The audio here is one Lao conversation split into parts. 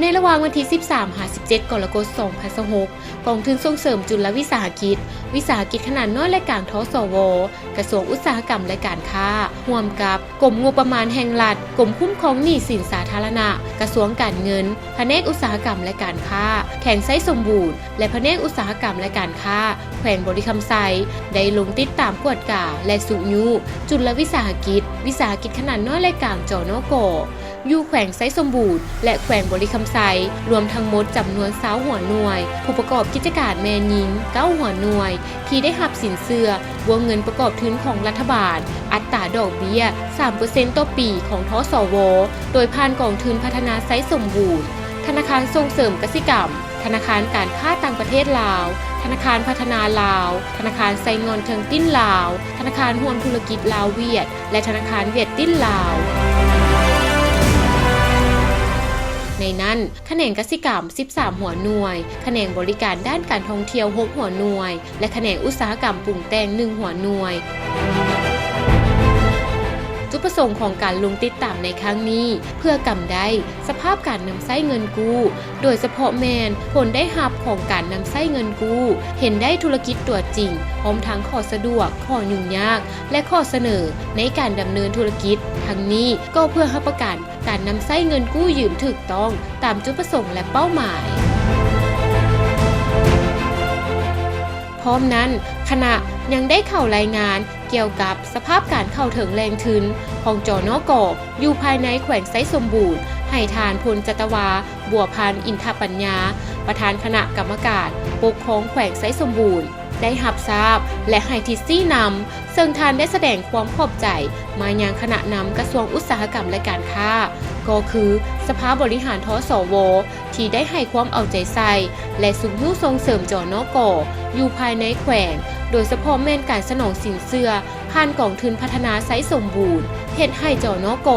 ໃນລະຫວ່າງວັນທີສິບສາມຫາສິບເຈັດ ກໍລະກົດ ສອງພັນຊາວຫົກ ກອງທຶນສົ່ງເສີມຈຸລະວິສາຫະກິດ, ວິສາຫະກິດຂະໜາດນ້ອຍ ແລະ ກາງ ທສວ ກະຊວງອຸດສາຫະກຳ ແລະ ການຄ້າ ຮ່ວມກັບກົມງົບປະມານແຫ່ງລັດ, ກົມຄຸ້ມຄອງໜີ້ສິນສາທາລະນະ, ກະຊວງການເງິນ, ພະແນກອຸດສາຫະກຳ ແລະ ການຄ້າ ແຂວງໄຊສົມບູນ ແລະ ພະແນກອຸດສາຫະກຳ ແລະ ການຄ້າ ແຂວງບໍລິຄຳໄຊ ໄດ້ລົງຕິດຕາມກວດກາ ແລະ ຊຸກຍູ້ຈຸລະວິສາຫະກິດ, ວິສາຫະກິດຂະໜາດນ້ອຍ ແລະ ກາງ ຈນກ ຢູ່ແຂວງໄຊສົມບູນ ແລະ ແຂວງບໍລິຄຳໄຊ ລວມທັງໝົດຈຳນວນຊາວຫົວໜ່ວຍ, ຜູ້ປະກອບກິດຈະການແມ່ນຍິງເກົ້າຫົວໜ່ວຍ ທີ່ໄດ້ຮັບສິນເຊື່ອ ບົວເງິນປະກອບທຶນຂອງລັດຖະບານ ອັດຕາດອກເບ້ຍສາມເປີເຊັນຕໍ່ປີຂອງ ທສວ ໂດຍຜ່ານກອງທຶນພັດທະນາໄຊສົມບູນ, ທະນາຄານສົ່ງເສີມກະສິກຳ, ທະນາຄານການຄ້າຕ່າງປະເທດລາວ, ທະນາຄານພັດທະນາລາວ, ທະນາຄານໄຊງ່ອນເທິງຕິນລາວ, ທະນາຄານຮ່ວມທຸລະກິດລາວ-ຫວຽດ ແລະ ທະນາຄານຫວຽດຕິນລາວ. ໃນນັ້ນ, ຂະແໜງກະສິກຳ ສິບສາມຫົວໜ່ວຍ, ຂະແໜງບໍລິການດ້ານການທ່ອງທ່ຽວ ຫົກຫົວໜ່ວຍ ແລະ ຂະແໜງອຸດສາຫະກຳປຸງແຕ່ງ ໜຶ່ງຫົວໜ່ວຍ. ຈຸດປະສົງຂອງການລົງຕິດຕາມໃນຄັ້ງນີ້ ເພື່ອກຳໄດ້ສະພາບການນຳໃຊ້ເງິນກູ້, ໂດຍສະເພາະແມ່ນຜົນໄດ້ຮັບຂອງການນຳໃຊ້ເງິນກູ້, ເຫັນໄດ້ທຸລະກິດຕົວຈິງ, ພ້ອມທັງຂໍ້ສະດວກ, ຂໍ້ຫຍຸ້ງຍາກ ແລະ ຂໍ້ສະເໜີໃນການດຳເນີນທຸລະກິດ. ທັງນີ້ກໍເພື່ອຮັບປະກັນ ການນຳໃຊ້ເງິນກູ້ຢືມຖືກຕ້ອງຕາມຈຸດປະສົງ ແລະ ເປົ້າໝາຍ. ພ້ອມນັ້ນ, ຄະນະຍັງໄດ້ເຂົ້າລາຍງານກ່ຽວກັບສະພາບການເຂົ້າເຖິງແຫຼ່ງທຶນຂອງ ຈນກ ຢູ່ພາຍໃນແຂວງໄຊສົມບູນ ໃຫ້ທ່ານ ພົນຈັດຕະວາ ບົວພັນ ອິນທະປັນຍາ ປະທານຄະນະກຳມະການປົກຄອງແຂວງໄຊສົມບູນ ໄດ້ຮັບຊາບ ແລະ ໃຫ້ທິດຊີ້ນຳ, ເຊິ່ງທ່ານໄດ້ສະແດງຄວາມຂອບໃຈມາຍັງຄະນະນຳກະຊວງອຸດສາຫະກຳ ແລະ ການຄ້າ, ກໍຄືສະພາບໍລິຫານ ທສວ ທີ່ໄດ້ໃຫ້ຄວາມເອົາໃຈໃສ່ ແລະ ຊຸກຍູ້ສົ່ງເສີມ ຈນກ ຢູ່ພາຍໃນແຂວງ, ໂດຍສະເພາະແມ່ນການສະໜອງສິນເຊື່ອຜ່ານກອງທຶນພັດທະນາໄຊສົມບູນ, ເຮັດໃຫ້ ຈນກ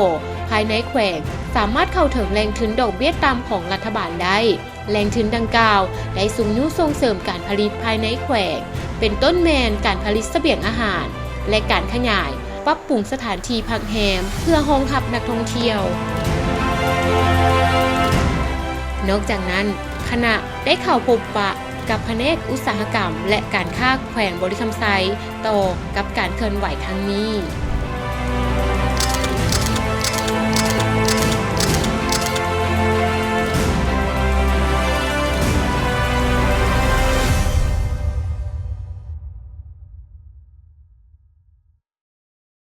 ພາຍໃນແຂວງສາມາດເຂົ້າເຖິງແຫຼ່ງທຶນດອກເບ້ຍຕ່ຳຂອງລັດຖະບານໄດ້. ແຫຼ່ງທຶນດັ່ງກ່າວໄດ້ຊຸກຍູ້ສົ່ງເສີມການຜະລິດພາຍໃນແຂວງ, ເປັນຕົ້ນແມ່ນການຜະລິດສະບຽງອາຫານ ແລະ ການຂະຫຍາຍປັບປຸງສະຖານທີ່ພັກແຮມເພື່ອຮອງຮັບນັກທ່ອງທ່ຽວ. ນອກຈາກນັ້ນ, ຄະນະໄດ້ເຂົ້າພົບປະກັບພະແນກອຸດສາຫະກຳ ແລະ ການຄ້າແຂວງບໍລິຄຳໄຊ ຕໍ່ກັບການເຄື່ອນໄຫວຄັ້ງນີ້.